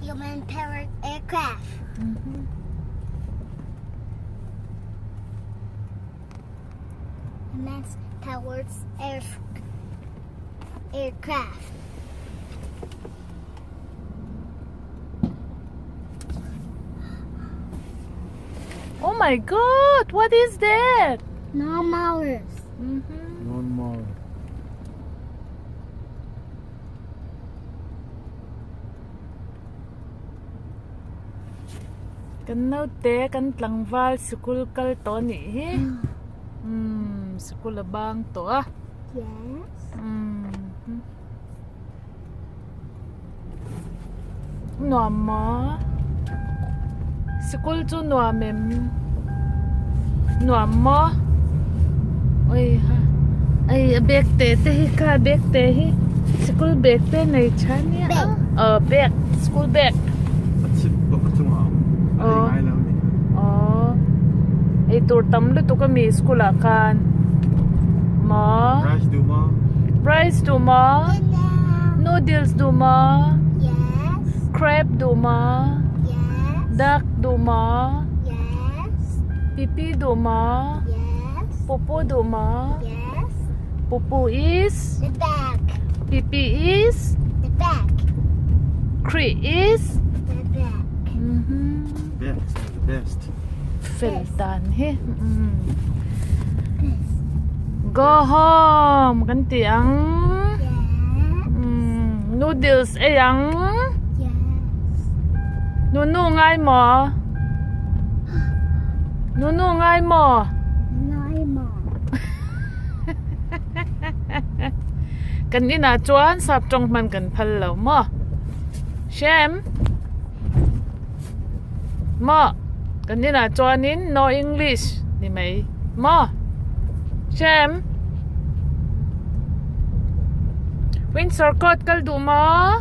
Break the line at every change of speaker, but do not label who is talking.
Human powered aircraft. Human powered air aircraft.
Oh my god, what is that?
Lawnmowers.
Mhm.
Lawnmower.
Kan naute kan tlangval sikul kal tawh a nih hi. Umm sikul a bang tawh a.
Yes.
Umm nuam maw? Sikul chu nuam em? Nuam maw? Oi ha ei a bag te te hi kha a bag te hi sikul bag te nei tha nia a aw bag school bag
A chip bawk a chungah a awm a ei ngai lo a ni kha.
Aw eitur tam lutuk a mi school ah khan maw?
Rice duh maw?
Rice duh maw? Noodles duh maw?
Yes.
Crab duh maw?
Yes.
Duck duh maw?
Yes.
Pipi duh maw?
Yes.
Pupu duh maw?
Yes.
Pupu is?
The bag.
Pipi is?
The bag.
Khrih is?
The bag.
Mhm.
Best, the best.
Fel dan hi. Mm. Go home kan ti ang.
Yes.
Mm. Noodles ei ang.
Yes.
Nunu ngai maw? Nunu ngai maw?
Ngai maw.
Kan inah chuan sap tawng hman kan phal lo maw? Shem? Maw? Kan inah chuanin no English ni mai maw? Shem? Windsor Court kal duh maw?